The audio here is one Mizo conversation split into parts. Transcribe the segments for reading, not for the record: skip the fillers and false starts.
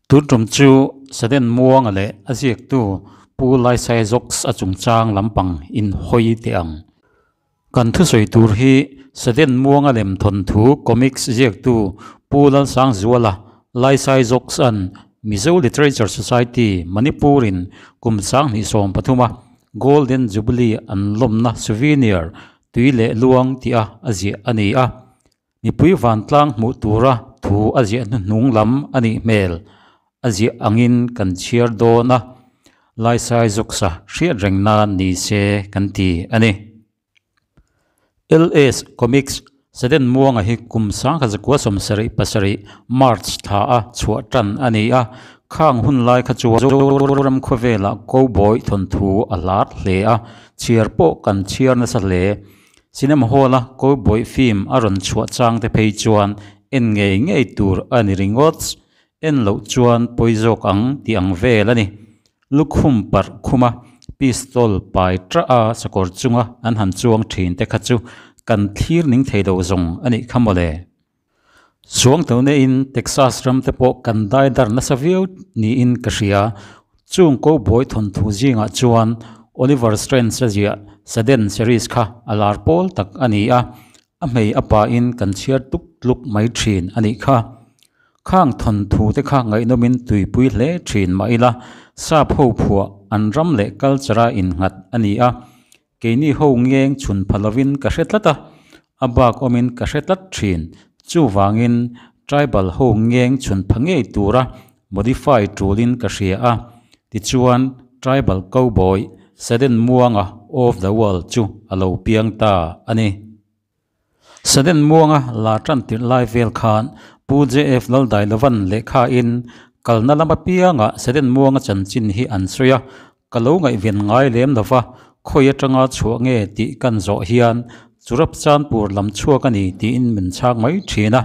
Tun tum chu Sudden Muanga leh a ziaktu Pu Laisaizawks a chungchang lampang in hawi teh ang. Kan thusawi tur hi Sudden Muanga lem thawnthu comics ziaktu Pu Lalsangzuala Laisaizawks-a'n Mizo Literature Society Manipur-in kum 2013 a Golden Jubilee an lawmna souvenir tui leh luang tih a a ziah a ni a. Mipui vantlang hmuh tura thu a ziah hnuhnung lam a nih hmel. A ziah angin kan chhiar dawn a, Laisai Zawksa hriat reng nan ni se kan ti a ni. LS Comics Seden Muanga hi kum 1977 March thla a chhuah tan a ni a, khang hun lai kha chuan Zoram khawvelah Cowboy thawnthu a hlar hle a, chhiar pawh kan chhiar nasa hle. Cinema hall-a cowboy film a rawn chhuah chang te phei chuan en ngei ngei tur a ni ringawt. En loh chuan pawi zawk ang tih ang vel a ni. Lukhum parh khuma pistol pai tah a sakawr chunga an han chuang thin te kha chu kan thlir ning thei lo zawng a nih kha mawle. Chuang to neiin Texas ram te pawh kan dai dar nasa viau niin ka hria. Chung cowboy thawnthu zingah chuan Oliver Strange a ziah Sudden series kha a lar pawl tak a ni a, a hmei a pain kan chhiar tluk tluk mai thin a nih kha. Khang thawnthu te kha ngaihnawmin tuipui hle thin mah ila, sap ho phuah an ram leh culture a innghat a ni a, Keini ho ngeng chhun pha lovin ka hre tlat a, a bak awmin ka hre tlat thin. Chuvangin tribal ho ngeng chhun pha ngei tura modify tulin ka hria a. Tichuan tribal cowboy Sudden Muanga of the world chu a lo piang ta a ni. Sudden Muanga la tan tirh lai vel khan Pu JF Laldailovan lehkha in kalna lam apiangah Sudden Muanga chanchin hi an sawi a, Ka lo ngaihven ngai lem lo va, khawi atanga chhuah nge tih kan zawh hian Churap Chanpur lam chhuak a ni tiin min chhak mai thin a.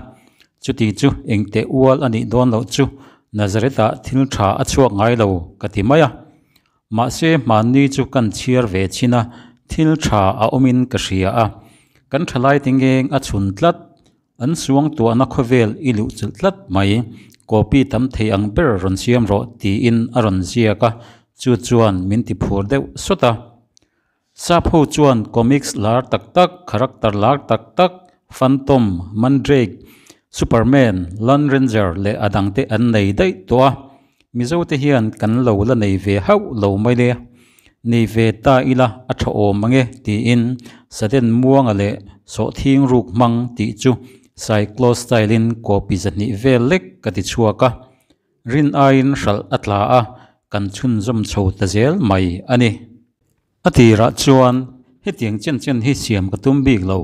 Chuti chu engteh ual a nih dawn loh chu Nazareth-ah thil tha a chhuak ngai lo ka ti mai a. Mahse hmanni chu kan chhiar ve chin a, thil tha a awmin ka hria a. Kan thalaite ngeng a chhun tlat. An suangtuahna khawvel i luh chilh tlat mai, copy tam thei ang ber rawn siam rawh tiin a rawn ziak a, chu chuan min ti phur deuh sawt a. Sap ho chuan comics lar tak tak, character lar tak tak, Phantom, Mandrake, Superman, Lone Ranger leh a dangte an nei daih tawh a, Mizote hian kan lo la nei ve hauh lo mai le. Nei ve ta ila a tha awm ang e tiin Sudden Muanga leh Sawhthing ruk hmang tih chu Cyclo style in copy zahnih vel lek ka ti chhuak a. Rin aiin hralh a tla a, kan chhunzawm chho ta zel mai a ni. A tirah chuan hetiang chen chen hi siam ka tum bik lo.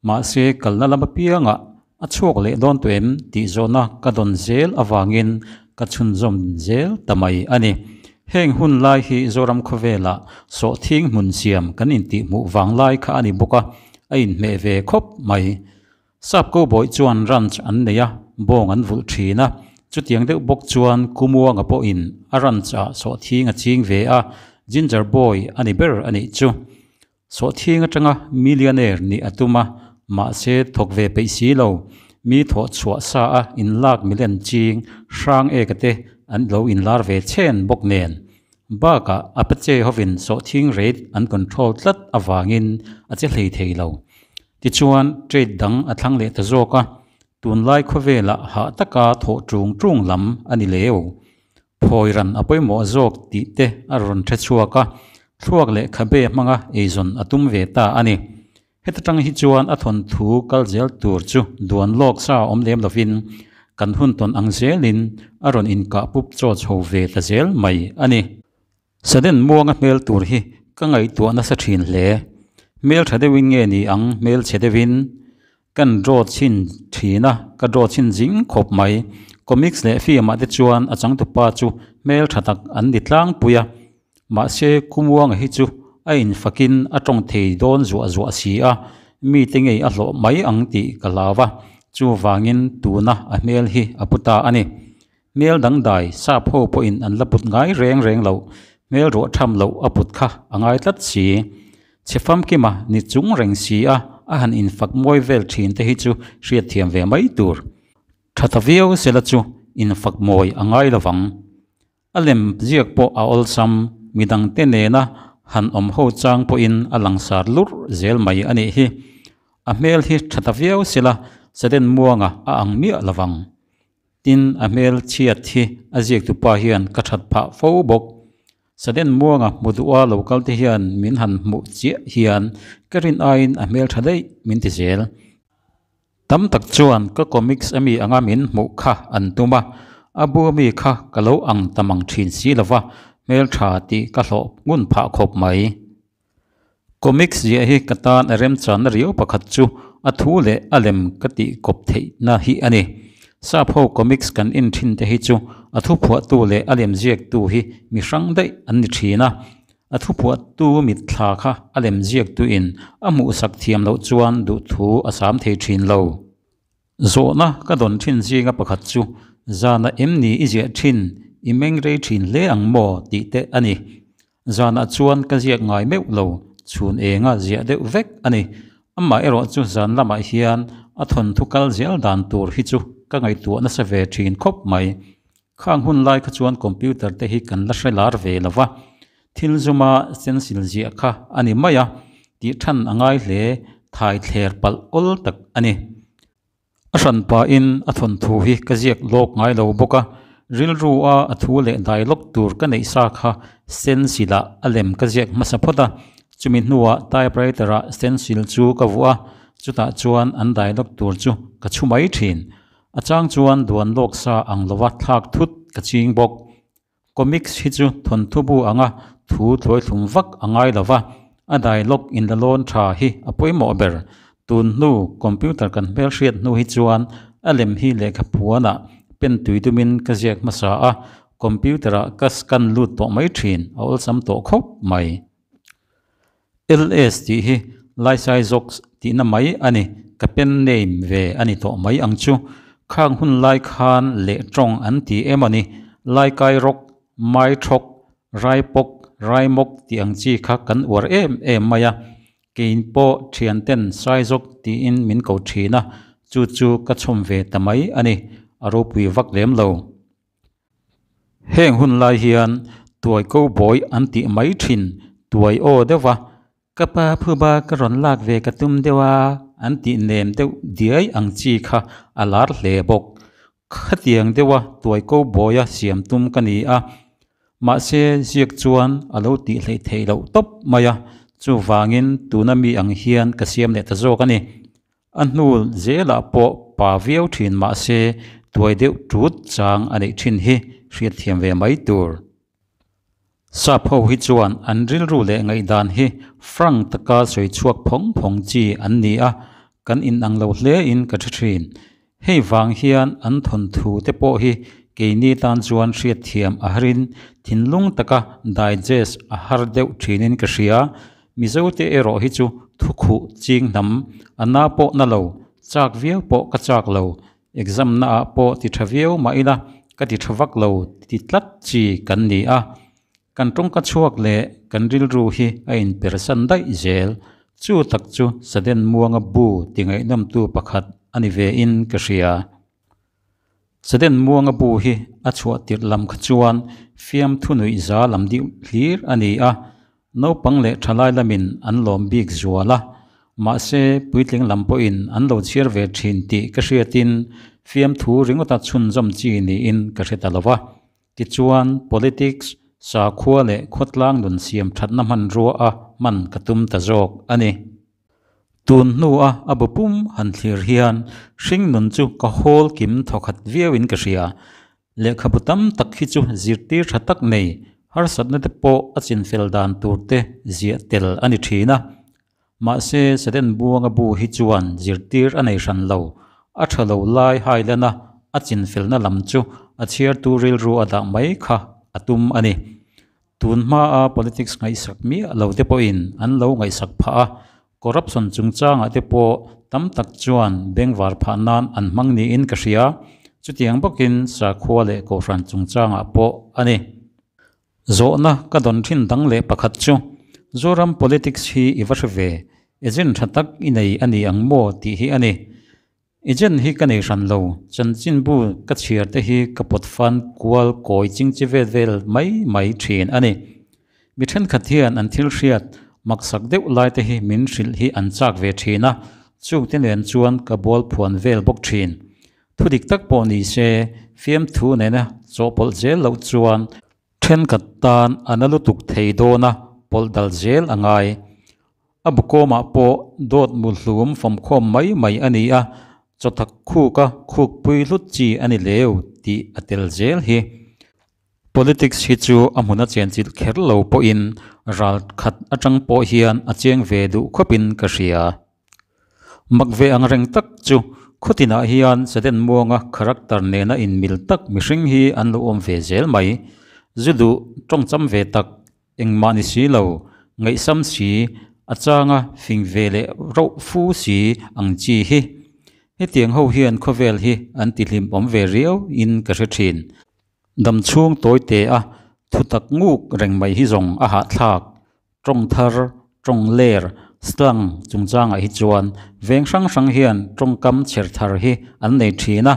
Mahse kalna lam apiangah a chhuak leh dawn tawh em tih zawhna ka dawn zel avangin ka chhunzawm zel ta mai a ni. Heng hun lai hi Zoram khawvelah sawhthing hmun siam kan intihhmuh vang lai kha a ni bawk a, a inhmeh ve khawp mai. Sap cowboy chuan ranch an nei a, bawng an vulh thin a. Chutiang deuh bawk chuan Kumuanga pawhin a ranch ah sawhthing a ching ve a, Ginger Boy a ni ber a nih chu. Sawhthing atanga millionaire nih a tum a, mahse thawk ve peih si lo. Mi thawh chhuah sa a inlak milen ching hrang eka te an lo inlar ve chhen bawk nen. Bakah Apache hovin sawhthing rate an control tlat avangin a che hlei thei lo. Tichuan trade dang a thlang leh ta zawk a, tunlai khawvelah hah taka thawh ṭung ṭung lam a ni leu. Phawi ran a pawimawh zawk tih te a rawn hre chhuak a, thluak leh khabe hmanga eizawn a tum ve ta a ni. Heta tang hi chuan a thawnthu kal zel tur chu duan lawk sa awm lem lovin kan hun tawn ang zelin a rawn inkah pup chaw chho ve ta zel mai a ni. Sudden Muanga hmel tur hi ka ngaihtuah nasa thin hle. Hmel tha deuhin nge ni ang hmel chhe deuhin? Kan draw chhin thin a, ka draw chhin zing khawp mai. Comics leh film ah te chuan a changtupa chu hmel tha tak an ni tlangpui a. Mahse Kumuanga hi chu a infakin a tawng thei dawn zuah zuah si a, mite ngei a hlawh mai ang tih ka hlau a, chuvangin tuna a hmel hi a pu ta a ni. Hmel dangdai sap ho pawhin an la put ngai reng reng loh, hmel ruah tham loh a put kha a ngai tlat si. Chhe famkima ni chung reng si a, a han infak mawi vel thin te hi chu hriatthiam ve mai tur. Tha ta viau sela chu infak mawi a ngai lovang. A lem ziak pawh a awlsam, midangte nena han awm ho chang pawhin a langsar lurh zel mai a nih hi. A hmel hi tha ta viau sela Sudden Muanga a ang miah lovang. Tin, a hmel chhiat hi a ziaktupa hian ka that phah fo bawk. Sudden Muanga hmu duha lo kal te hian min han hmuh chiah hian ka rin aiin a hmel tha daih min ti zel. Tam tak chuan ka comics ami anga min hmuh kha an tum a, a bu ami kha ka lo ang ta mang thin si lova, hmeltha tih ka hlawh ngun phah khawp mai. Comics ziah hi ka tan a remchanna riau pakhat chu a thu leh a lem ka tih kawp theihna hi a ni. Sap ho comics kan en thin te hi chu a thu phuahtu leh a lem ziaktu hi mi hrang daih an ni thin a. A thu phuahtu mitthla kha a lem ziaktuin a hmuhsak thiam loh chuan duhthu a sam thei thin lo. Zawhna ka dawn thin zinga pakhat chu, Zana em ni i ziah thin, i meng rei thin hle ang maw? tih te a ni. Zanah chuan ka ziak ngai meuh lo, chhun enga ziah deuh vek a ni. Amah erawh chu zan lamah hian a thawnthu kal zel dan tur hi chu ka ngaihtuah nasa ve thin khawp mai. Khang hun lai kha chuan computer te hi kan la hre lar ve lo va, thil zuma stencil ziah kha a ni mai a, tih than a ngai hle, thai thler palh awl tak a ni. A hran pahin a thawnthu hi ka ziak lawk ngai lo bawk a, rilru a a thu leh dai lawk tur ka neih sa kha stencil ah a lem ka ziak hmasa phawt a, chumi hnuah typewriter ah stencil chu ka vuah a, chutah chuan an dai lawk tur chu ka chhu mai thin. A chang chuan duan lawk sa ang lova thlak thut ka ching bawk. Comics hi chu thawnthu bu anga thu thlawithlum vak a ngai lova, a dialogue inlalawn tha hi a pawimawh ber. Tun hnu computer kan hmelhriat hnu hi chuan a lem hi lehkha phuanah pen tui dumin ka ziak hmasa a, computer ah ka scan lut tawh mai thin, a awlsam tawh khawp mai. LS tih hi Laisaizawks tihna mai a ni, ka pen name ve a ni tawh mai ang chu. Khang hun lai khan leh tawng an ti em a ni, Laikairawk, Maithawk, Raipawk, Raimawk tih ang chi kha kan uar em em mai a. Kein pawh thianten Saizawk tiin min ko thin a, chu chu ka chhawm ve ta mai a ni, a ropui vak lem lo. Heng hun lai hian tuai ko bawi an tih mai thin tuai aw deuh va, ka pa phuba ka rawn lak ve ka tum deuh a an tih nem deuh diai ang chi kha a lar hle bawk. Khatiang deuha tuai ko bawia siam tum ka ni a, mahse ziak chuan a lo tih hleih theih loh tawp mai a, chuvangin tuna mi ang hian ka siam leh ta zawk a ni. A hnu zelah pawh pa viau thin mahse tuai deuh tut chang a neih thin hi hriatthiam ve mai tur. Sap ho hi chuan an rilru leh ngaihdan hi frank taka sawi chhuak phawng phawng chi an ni a, kan inang lo hle in ka hre thin. Hei vang hian an thawnthu te pawh hi keini tan chuan hriatthiam a harin thinlung taka digest a har deuh thinin ka hria. Mizote erawh hi chu thukhuh ching hnam a na pawh na lo, chak viau pawh ka chak lo, exam na ah pawh ti tha viau mah ila ka ti tha vak lo ti tlat chi kan ni a. Kan tawngka chhuak leh kan rilru hi a inpersan daih zel. Chu tak chu Sudden Muanga bu ti ngaihnawmtu pakhat a ni ve in ka hria. Sudden Muanga bu hi a chhuah tirh lam kha chuan fiamthu nuih za lam deuh hlir a ni a, naupang leh thalai lamin an lawm bik zual a, mahse puitling lam pawhin an lo chhiar ve thin tih ka hriatin fiamthu ringawta chhunzawm chi niin ka hre ta lo va. Tichuan politics, sakhua leh khawtlang nun siam thatna hmanrua a hman ka tum ta zawk a ni. Tun hnua a bu pum han thlir hian hring nun chu ka hawl kim thawkhat viauin ka hria. Lehkhabu tam tak hi chu zirtir tha tak nei, harsatna te pawh a chinfel dan tur te ziah tel a ni thin a. Mahse Satan Buanga bu hi chuan zirtir a nei hran lo. A tha lo lai hailana a chinfelna lam chu a chhiartu rilru a dah mai kha a tum a ni. Tun hmaa politics ngaihsak miah lo te pawhin an lo ngaihsak phah a, corruption chungchangah te pawh tam tak chuan bengvar phah nan an hmang niin ka hria. Chutiang bawkin sakhua leh kohhran chungchangah pawh a ni. Zawhna ka dawn thin dang leh pakhat chu, Zoram politics hi i va hre ve, agent tha tak i nei a ni ang maw tih hi a ni. Agent hi ka nei hran lo, chanchinbu ka chhiar te hi ka pawt fan kual kawi chingchi vel vel mai mai thin a ni. Mi thenkhat hian an thil hriat maksak deuh lai te hi min hrilh hi an chak ve thin a, chungte nen chuan ka bawl phuan vel bawk thin. Thu dik tak pawh ni se, fiamthu nena chawhpawlh zel loh chuan thenkhat tan a na lutuk thei dawn a, pawlh dal zel a ngai. A bukawmah pawh dawt mu hlum fawmkhawm mai mai a ni a, chawthak khuka khukpui hlut chi a ni leu tih a tel zel hi. Politics hi chu a hmun a chenchilh kher lo pawhin ral khat atang pawh hian a cheng ve duh khawpin ka hria. Mak ve ang reng tak chu khawtinah hian Seden Muanga character nena inmil tak mihring hi an lo awm ve zel mai. Zu duh tawngcham ve tak engmah ni si lo, ngaihsam si, a changa fing ve leh rauh fu si ang chi hi. Hetiang ho hian khawvel hi an tihlim awm ve riau in ka hre thin. Dam chhung tawi te a thutak nguk reng mai hi zawng a hahthlak. Tawng thar, tawng ler, slang chungchangah hi chuan veng hrang hrang hian tawngkam chher thar hi an nei thin a.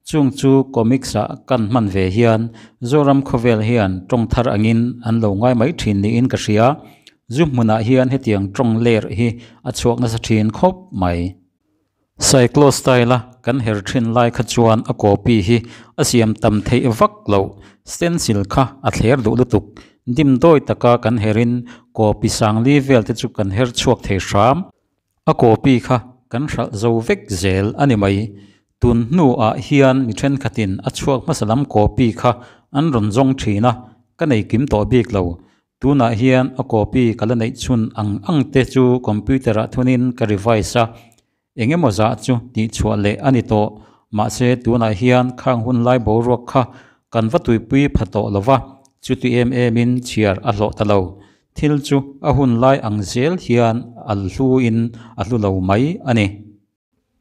Chung chu comics ah kan hman ve hian Zoram khawvel hian tawng thar angin an lo ngai mai thin niin ka hria. Zu hmunah hian hetiang tawng ler hi a chhuak nasa thin khawp mai. Cyclo style a kan her thin lai kha chuan a copy hi a siam tam theih vak loh. Stencil kha a thler duh lutuk. Dimdawi taka kan herin copy sangli vel te chu kan her chhuak thei hram. A copy kha kan hralh zo vek zel a ni mai. Tun hnuah hian mi thenkhatin a chhuak hmasa lam copy kha an rawn zawng thin a, ka nei kim tawh bik lo. Tunah hian a copy ka la neih chhun ang ang te chu computer ah thunin ka revise a, eng emaw zah chu tihchhuah leh a ni tawh. Mahse tunah hian khang hun lai boruak kha kan va tuipui pha tawh lo va, chuti em em in chhiar a hlawh ta lo. Thil chu a hun lai ang zel hian a hlu in a hlu lo mai a ni.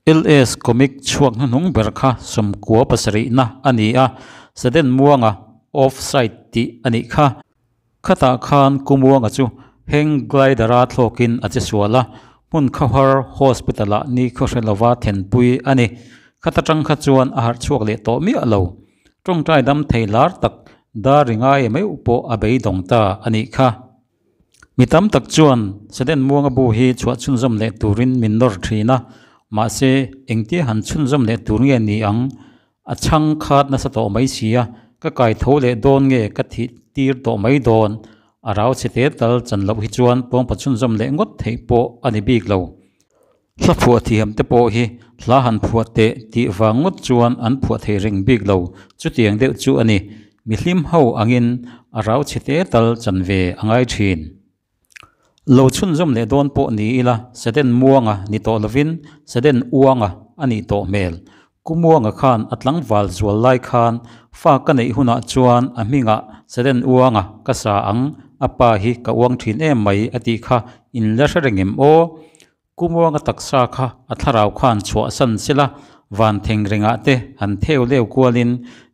LS Comic chhuak hnuhnung ber kha 97na a ni a, Sudden Muanga Off Side tih a nih kha. Khatah khan Ku Muanga chu hang glider-a thlawkin a che sual a, hmun khawhar hospital-ah ni khawhre lova thenpui a ni. Khat atang kha chuan a harh chhuak leh tawh miah lo. Tawngtai dam thei lar tak dar ri ngai meuh pawh a beidawng ta a nih kha. Mi tam tak chuan Seden Muanga bu hi chhuah chhunzawm leh turin min nawr thin a, mahse engtia han chhunzawm leh tur nge ni ang? A chhang khat nasa tawh mai si a, ka kai tho leh dawn nge ka thih tir tawh mai dawn? A rau chhe te tal chan loh hi chuan pawngpa chhunzawm leh ngawt theih pawh a ni bik lo. Hla phuah thiam te pawh hi hla han phuah teh tih vang ngawt chuan an phuah thei reng bik lo, chutiang deuh chu a ni. Mihlim ho angin a rau chhe te tal chan ve a ngai thin. Lo chhunzawm leh dawn pawh ni ila Seden Muanga ni tawh lovin Seden Uanga a nih tawh hmel. Ku Muanga khan a tlangval zual lai khan fa ka neih hunah chuan a hmingah Seden Uanga ka sa ang, a pa hi ka uang thin em mai a tih kha in la hre reng em aw? Ku Muanga taksa kha a thlarau khan chhuahsan sela, van theng rengah te han theu leu kualin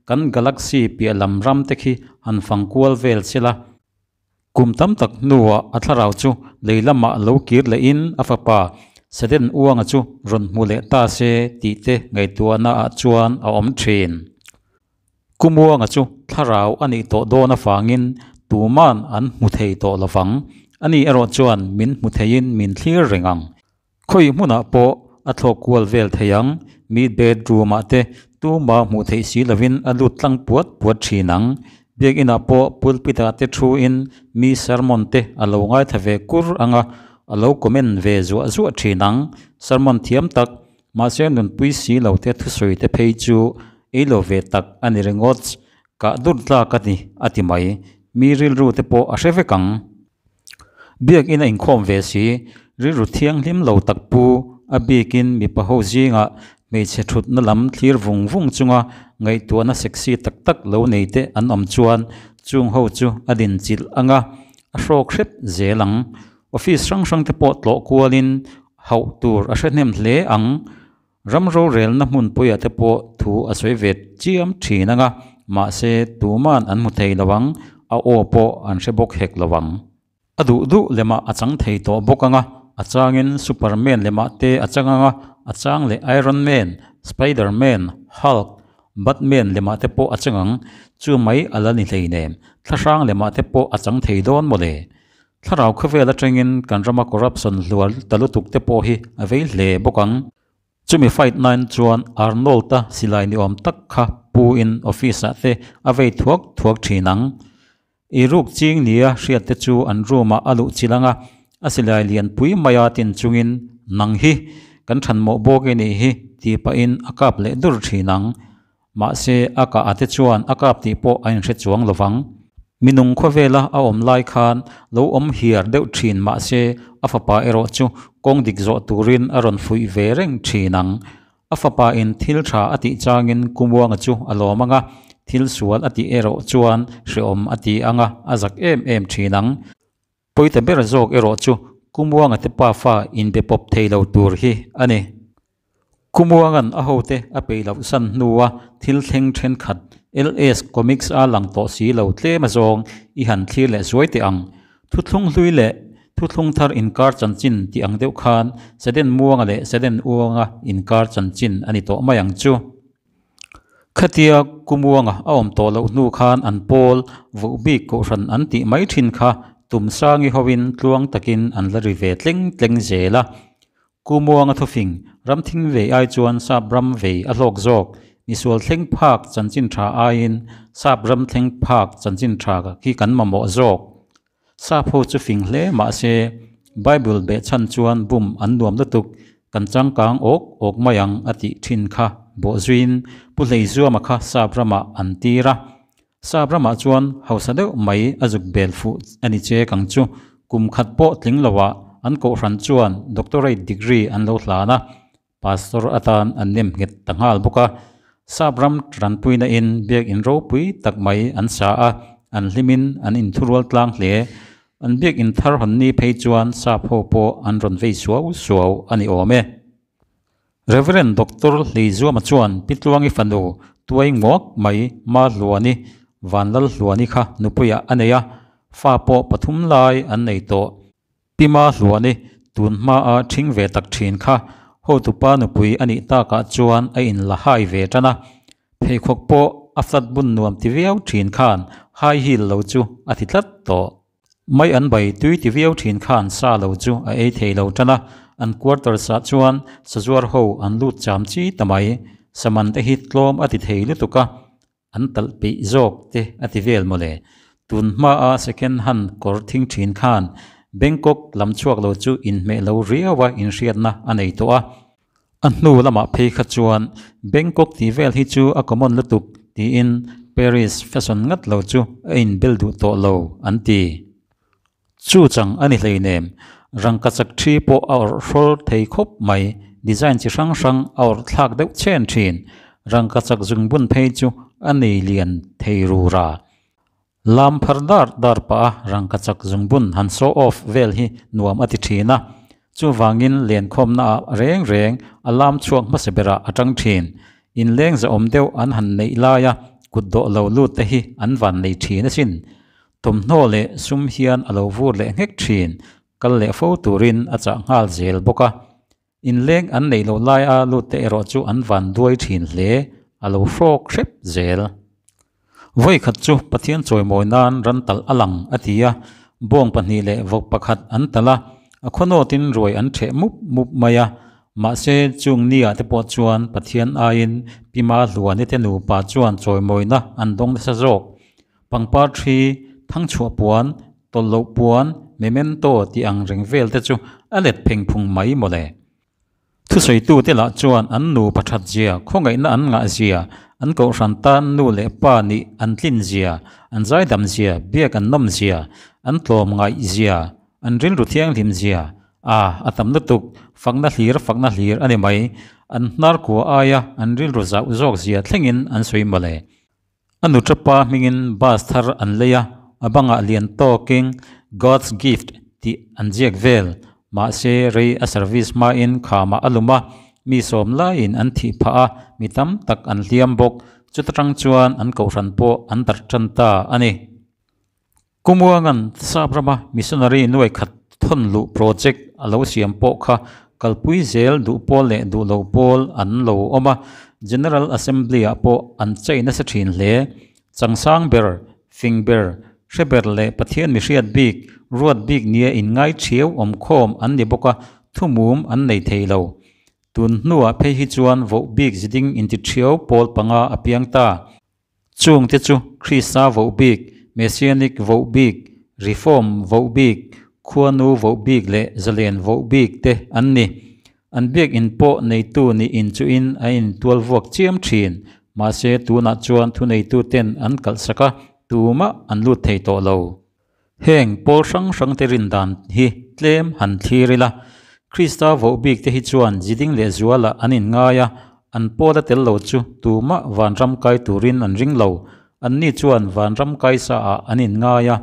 kan galaxy piah lam ram te khi han fang kual vel sela. Kum tam tak hnuah a thlarau chu lei lamah lo kir lehin a fapa Seden Uanga chu rawn hmu leh ta se tih te ngaihtuahna ah chuan a awm thin. Ku Muanga chu thlarau a nih tawh dawn avangin tuman an hmu thei tawh lovang. Ani erawh chuan min hmu theiin min thlir reng ang. Khawi hmunah pawh a thlawk kual vel thei ang, mi bedroom ah te tuma hmuh theih si lovin a lut tlang puat puat thin ang. Biakinah pawh pulpit ah te thu in mi sermon te a lo ngaithla ve kur ang a, a lo comment ve zuah zuah thin ang. Sermon thiam tak, mahse nunpui si lo te thusawi te phei chu ei lo ve tak a ni ringawt. Kah dur tlak a ni a ti mai. Mi rilru te pawh a hre vek ang. Biakin a inkhawm ve si, rilru thianghlim lo tak pu, a bikin mipa ho zingah hmeichhe thutna lam thlir vung vung chunga ngaihtuahna sexy tak tak lo nei te an awm chuan chung ho chu a dinchilh ang a, a hrawk hrep zel ang. Office hrang hrang te pawh tlawh kualin hauh tur a hre hnem hle ang. Ram rorelna hmunpuiah te pawh thu a sawi ve chiam thin ang a, mahse tuman an hmu thei lo ang, a aw pawh an hre bawk hek lo ang. A duh duh lemah a chang thei tawh bawk ang a, a changin Superman lemah te a chang ang a, a chang leh Iron Man, Spiderman, Hulk, Batman lemah te pawh a chang ang, chu mai a la ni hleinem, thlahrang lemah te pawh a chang thei dawn mawle. Thlarau khawvel atangin kan rama corruption hluar ta lutuk te pawh hi a vei hle bawk ang. Chumi fight nan chuan Arnold-a silai ni awm tak kha pu in office ah te a vei thuak thuak thin ang. I ruk ching nia hriat te chu an room ah a luh chilh ang a, a silai lian pui maia tin chungin nang hi kan thanmawh bawk i nih hi tih pahin a kap leh dur thin ang. Mahse a kah a te chuan a kap tih pawh a inhre chuang lovang. Minung khawvela a awm lai khan lo awm hiar deuh thin mahse a fapa erawh chu kawng dik zawh turin a rawn fuih ve reng thin ang. A fapa in thil tha a tih changin Kumuanga chu a lawm ang a, thil sual a tih erawh chuan hreawm a ti ang a, a zak em em thin ang. Pawita ber zawk erawh chu Kumuanga te pafa inbe pawp thei lo tur hi a ni. Kumuanga'n a hote a peih loh san hnua thil thleng thenkhat LS Comics a lang tawh si lo tlem azawng i han thlir leh zuai teh ang. Thuthlung hlui leh thuthlung thar inkar chanchin tih ang deuh khan Seden Muanga leh Seden Uanga inkar chanchin a ni tawh mai ang chu. Khatia Kumuanga a awm tawh loh hnu khan an pawl voh bik kohhran an tih mai thin kha Tumsangi hoin tluang takin an la ri ve tleng tleng zel a. Kumuanga thufing, ram thing vei ai chuan sap ram vei a hlawk zawk, misual thleng phak chanchin tha aiin sap ram thleng phak chanchin tha khi kan mamawh zawk. Sap ho chu fing hle mahse Bible behchhan chuan bum an nuam lutuk, kan changkang awk awk mai ang a tih thin kha bawhzuiin Pu Hleizuama kha sap ramah an tir a. Sap ramah chuan hausa deuh mai a zuk bel fuh a ni che kang chu. Kum khat pawh tling loah an kohhran chuan doctorate degree an lo hlan a, pastor atan an nem nghet ta nghal bawk a. Sap ram tanpuina in biakin ropui tak mai an sa a, an hlimin an inthurual tlang hle. An biakin thar hawn ni phei chuan sap ho pawh an rawn vei suau suau a ni awm e. Rev. Doctor Hleizuama chuan Pi Tluangi fanu tuai nguak mai Ma Hluani, Vanlal Hluani kha nupuiah a nei a, fa pawh pathum lai an nei tawh. Pi Ma Hluani tun hmaa ṭhing ve tak ṭhin kha hotupa nupui a nih takah chuan a inla hai ve ṭan a, pheikhawk pawh a flat bun nuam ti viau ṭhin khan high heel lo chu a ti tlat tawh. Mai an bai tui ti viau thin khan sa lo chu a ei thei lo tan a, an quarters ah chuan sazuar ho an lut cham chi ta mai. Saman te hi tlawm a ti thei lutuk a, an talh peih zawk te a ti vel mawle. Tun hma a second hand kawr thing thin khan Bangkok lam chhuak lo chu inhmeh lo riau a inhriatna a nei tawh a. A hnu lamah phei kha chuan Bangkok tih vel hi chu a common lutuk tiin Paris fashion ngat lo chu a inbel duh tawh lo an ti. Chu chang a ni hleinem, rangkachak thi pawh a awrh hrawl thei khawp mai, design chi hrang hrang a awrh thlak deuh chhen thin, rangkachak zungbun phei chu a nei lian thei rura. Lam phar dar dar pah a rangkachak zungbun han show off vel hi nuam a ti thin a, chuvangin lenkhawmna ah reng reng a lam chhuak hmasa berah a tang thin. Inleng zahawm deuh an han neih laia kut dawh lo lut te hi an van nei thin asin. Thawmhnaw leh sum hian a lo vur leh nghek thin, kal leh fo turin a chah nghal zel bawk a. Inleng an neih loh laia lut te erawh chu an van duai thin hle, a lo hrawk hrep zel. Vawi khat chu Pathian chawimawi nan ran talh a lang a ti a, bawng pahnih leh vawk pakhat an talh a, a khawnawtin ruai an ṭheh mup mup mai a. Mahse, chung nia te pawh chuan Pathian aiin Pi Ma Hluani te nupa chuan chawimawina an dawng nasa zawk. Pangpar thi, thangchhuah puan, tawlh loh puan, memento tih ang reng vel te chu a let pheng phung mai mawle. Thusawitu te lah chuan an nu pathat zia, khawngaihna an ngah zia, an kohhran tan nu leh pa nih an tlin zia, an zaidam zia, biak an nawm zia, an tlawm ngaih zia, an rilru thianghlim zia, ah a tam lutuk, fakna hlir fakna hlir a ni mai, an hnar kua aia an rilru zauh zawk zia thlengin an sawi mawle. A nuṭapa hmingin bus thar an lei a, a bangah lian tawkin God's Gift tih an ziak vel. Mahse, rei a service hmain khamah a lum a, mi sawm laiin an thih phah a, mi tam tak an hliam bawk. Chuta tang chuan an kohhran pawh an darh tan ta a ni. Kumuangan sap rama missionary nuai khat thawn luh project a lo siam pawh kha Kalpui zel duh pawl leh duh lo pawl an lo awm a, General Assembly-ah pawh an chei nasa thin hle. Changsang ber, fing ber, hre ber leh Pathian mihriat bik, ruat bik nia inngai thiau awmkhawm an ni bawk a, thumum an nei thei lo. Tun hnuah phei hi chuan voh bik ziding inti thiau pawl panga a piang ta. Chungte chu Krista voh bik, Messianic voh bik, Reform voh bik, Khuanu voh bik leh Zalen voh bik te an ni. An biakinn pawh neitu nih inchuhin a intual vuak chiam thin. Mahse tunah chuan thuneituten an kalhsak a, tumah an lut thei tawh lo. Heng pawl hrang hrangte rin dan hi tlem han thlir ila, Krista voh bikte hi chuan ziding leh zualah an inngai a, an pawla tel lo chu tumah vanram kai turin an ring lo. Anni chuan vanram kaisaah an inngai a,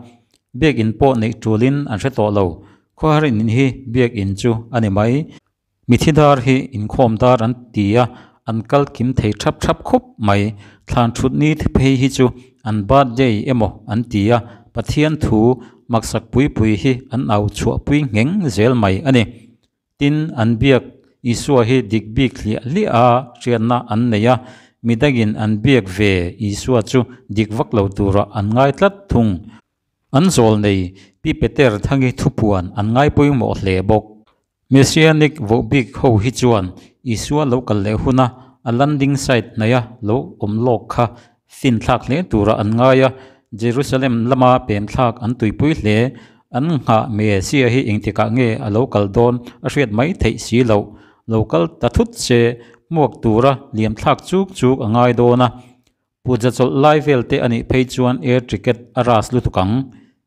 biakinn pawh neih tulin an hre tawh lo. Khawhar in hi biakinn chu a ni mai. Mithi dar hi inkhawm dar an ti a, an kal kim thei thap thap khawp mai. Thlan thut ni te phei hi chu an birthday emaw an ti a, Pathian thu maksak pui pui hi an au chhuah pui ngheng zel mai a ni. Tin, an biak Isua hi dik bik hliah hliah a hriatna an nei a, midangin an biak ve Isua chu dik vak lo turah an ngai tlat thung. An zawl nei Pi Peter Thangi thupuan an ngai pawimawh hle bawk. Messianic voh bik ho hi chuan Isua lo kal leh huna a landing site hnaia lo awm lawk kha fin thlak hle tura an ngai a, Jerusalem lama pem thlak an tuipui hle. An nghah Messiah hi engtikah nge a lo kal dawn a hriat mai theih si loh. Lo kal ta thut se hmuak tura liam thlak chuk chuk a ngai dawn a. Puja chawlh lai vel te a nih phei chuan air ticket a ras lutuk ang.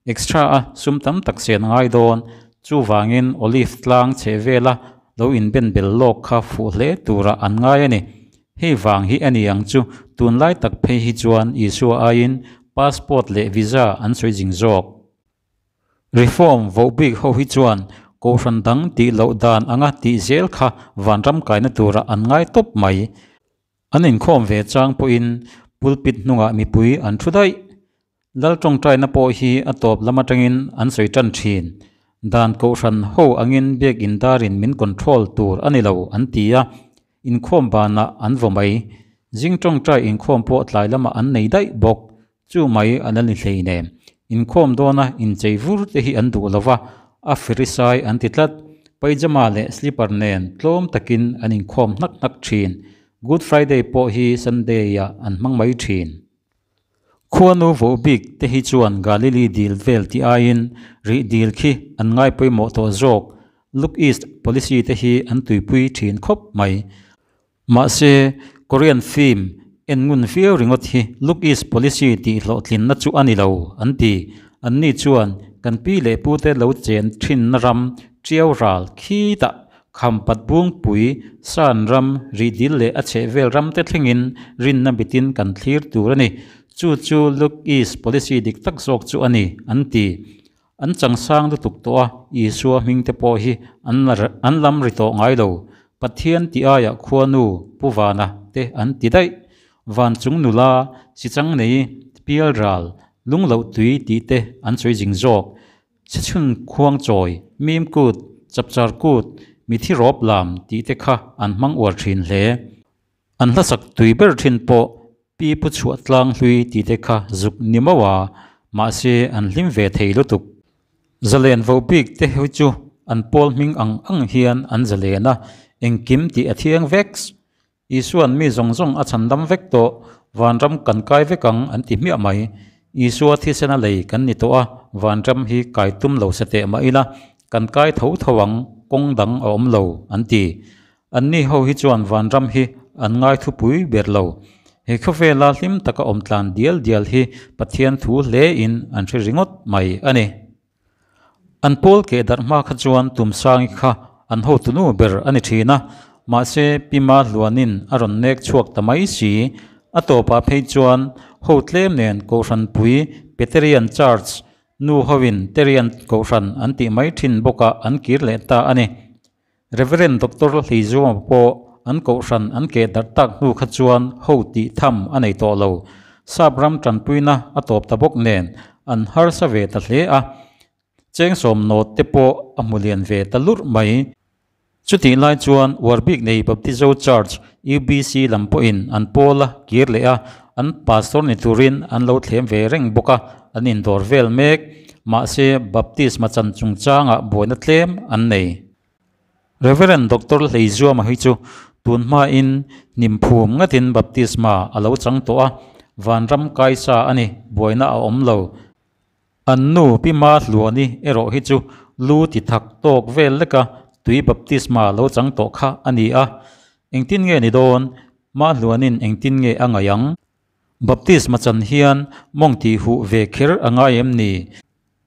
Extra a sum tam tak sen a ngai dawn. Chuvangin Olive tlang chheh vela lo inben bel lawk kha fuh hle turah an ngai a ni. Hei vang hi a ni ang chu tunlai tak phei hi chuan Isua aiin passport leh visa an sawi zing zawk. Reform voh bik ho hi chuan Kohhran dang tih loh dan anga tih zel kha vanram kaina turah an ngai tawp mai. An inkhawm ve chang pawhin pulpit hnungah mipui an thu daih. Lal tawngtaina pawh hi a tawp lam atangin an sawi tan thin. Dan kohhran ho angin biakinn darin min control tur a ni lo an ti a, inkhawm banah an vaw mai. Zing tawngtai inkhawm pawh tlai lamah an nei daih bawk. Chu mai a la ni hleinem. Inkhawm dawna inchei vur te hi an duh lo va, a firisai an ti tlat. Paijama leh slipper nen tlawm takin an inkhawm hnak hnak thin. Good Friday pawh hi Sunday-ah an hmang mai thin. Khuanu voh bik te hi chuan Galilee dil vel tih aiin rih dil khi an ngai pawimawh tawh zawk. Look East policy te hi an tuipui thin khawp mai. Mahse, Korean film en ngun viau ringawt hi Look East Policy tih hlawhtlinna chu a ni lo, an ti. Anni chuan kan pi leh pute lo chen thinna ram Tiau ral khitah Khampat Bungpui, San ram, Rihdil leh a chhehvel ramte thlengin rinna bitin kan thlir tur a ni. Chu chu Look East Policy dik tak zawk chu a ni, an ti. An changsang lutuk tawh a, Isua hmingte pawh hi an lam ri tawh ngai lo. Pathian tih aiah Khuanu, Pu Vana te an ti daih. Van chung nula, sichang nei, pial ral, lung loh tui tih te an sawi zing zawk. Chhechhun khuang chawi, mim kut, chapchar kut, mithi rawp lam tih te kha an hmang uar thin hle. An hlasak tui ber thin pawh Pi Pu Chhuah Tlang Hlui tih te kha zuk ni mauh a, mahse an hlim ve thei lutuk. Zalen vo bik te hi chu an pawl hming ang ang hian an zalen a, engkim tih a thiang vek. Isua'n mi zawng zawng a chhandam vek tawh, vanram kan kai vek ang an ti hmiah mai. Isua thisena lei kan ni tawh a, vanram hi kai tum lo se teh mah ila, kan kai tho tho ang, kawng dang a awm lo an ti. Anni ho hi chuan vanram hi an ngai thupui ber lo. He khawvela hlim taka awm tlan dial dial hi Pathian thu hle in an hre ringawt mai a ni. An pawl keh darh hma kha chuan Tumsangi kha an hotunu ber a ni thin a, mahse Pima Hluanin a rawn nek chhuak ta mai si. A tawpah phei chuan ho tlem nen Kohhranpui Peterian Church nu hoin Terian Kohhran an tih mai thin bawkah an kir leh ta a ni. Rev. Doctor Hleizuama pawh an kohhran an keh darh tak hnu kha chuan ho tih tham a nei tawh lo. Sap ram tanpuina a tawp ta bawk nen an harsa ve ta hle a, chengsawm nawt te pawh a hmu lian ve ta lurh mai. Chutih lai chuan uar bik nei Baptizo Church, UBC, lam pawhin an pawl a kir leh a, an pastor ni turin an lo thlem ve reng bawk a, an indawr vel mek. Mahse, baptisma chan chungchangah buaina tlem an nei. Rev. Doctor Hleizuama hi chu tun hmain hnim phum ngatin baptisma a lo chang tawh a, vanram kaisa a ni, buaina a awm lo. An nu Pi Ma Hluani erawh hi chu lu ti thak tawk vel leka tui baptisma lo chang tawh kha a ni a. Engtin nge ni dawn? Ma Hluanin engtin nge a ngaih ang? Baptisma chan hian mawng tih huh ve kher a ngai em ni?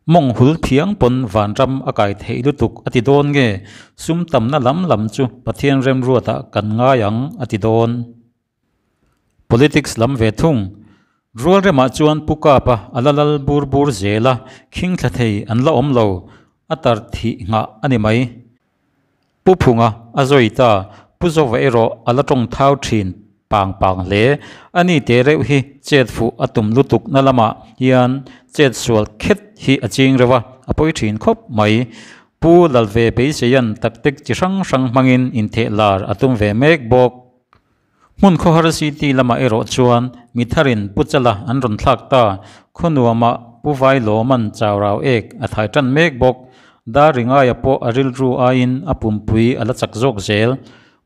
Mawng hul thiang pawn vanram a kai theih lutuk a ti dawn nge? Sum tamna lam lam chu Pathian remruatah kan ngai ang a ti dawn. Politics lam ve thung. Rual remah chuan Pu Kapa a la lal bur bur zel a, khing thla thei an la awm lo, a tar thih nghah a ni mai. Pu Phunga a zawi ta, Pu Zova erawh a la tawng thau thin pang pang hle. A ni te reuh hi chet fuh a tum lutuk na lamah hian chet sual khet hi a ching reuh a, a pawi thin khawp mai. Pu Lalve Beiseia'n taktik chi hrang hrang hmangin intheh lar a tum ve mek bawk. Hmun khawhar city lamah erawh chuan mi tharin Pu Chala an rawn thlak ta. Khuanuamah Pu Vailawman Chaurau ek a thai tan mek bawk. Dar ringaia pawh a rilru aiin a pumpui a la chak zawk zel.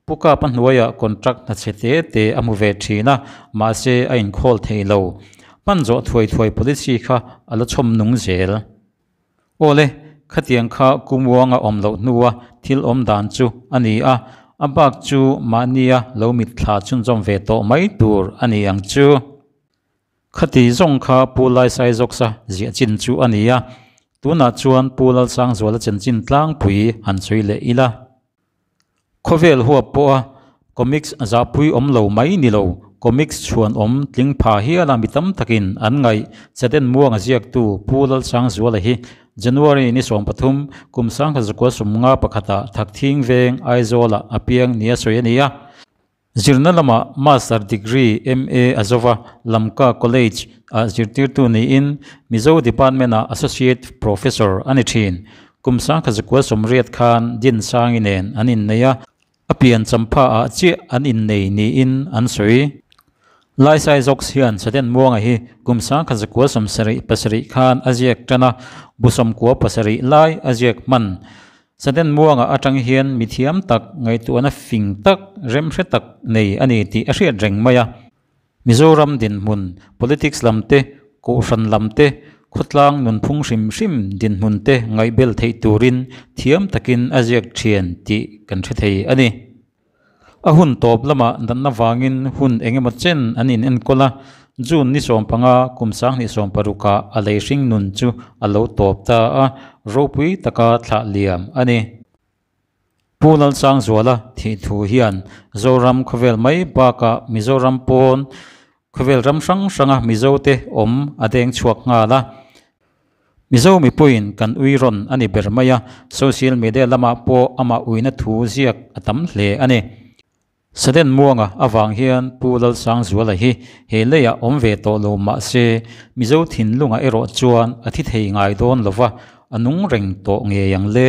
Pu Kapa hnuaiah contract hna chhe te te a hmu ve thin a, mahse a inkhawl thei lo. Hman zawh thuai thuai policy kha a la chhawm nung zel. Awle, khatiang kha Kumuanga awm loh hnua thil awm dan chu a ni a, a bak chu mahnia lo mitthla chhunzawm ve tawh mai tur a ni ang chu. Khati zawng kha Pu Laisaizawksa ziah chin chu a ni a, tunah chuan Pu Lalsangzuala chanchin tlangpui han sawi leh ila. Khawvel huap pawha comics zahpui awm lo mai ni lo, comics chhuan awm tling pha hiala mi tam takin an ngaih Chaden Muanga ziaktu Pu Lalsangzuala hi January ni 13, kum 1951 Thakthing Veng, Aizawlah a piang nia sawi a ni a. Zirna lamah Master Degree, MA, a zova, Lamka College ah zirtirtu niin Mizo Department ah Associate Professor a ni thin. Kum 1980 khan Dinsangi nen an innei a, a pian champha ah chiah an innei niin an sawi. Laisai Zawks hian Saden Muanga hi kum 1977 khan a ziak tan a, bu 97 lai a ziak hman. Saden Muanga atang hian mi thiam tak, ngaihtuahna fing tak, remhre tak nei a ni tih a hriat reng mai a. Mizoram dinhmun, politics lam te, kohhran lam te, khawtlang nunphung hrim hrim dinhmun te ngaihbel theih turin thiam takin a ziak thian tih kan hre thei a ni. A hun tawp lamah natna vangin hun eng emaw chen an in enkawl a, June ni 15 kum 2016 ah a lei hring nun chu a lo tawp ta a, ropui taka thlah liam a ni. Pu Lalsangzuala thih thu hian Zoram khawvel mai bakah Mizoram pawn khawvel ram hrang hranga Mizote awm a deng chhuak nghal a. Mizo mipuiin kan ui rawn a ni ber mai a, social media lamah pawh amah uina thu ziak a tam hle a ni. Saden Muanga avang hian Pu Lalsangzuala hi he leiah awm ve tawh lo mah se, Mizo thinlungah erawh chuan a thi thei ngai dawn lo va, a nung reng tawh ngei ang le.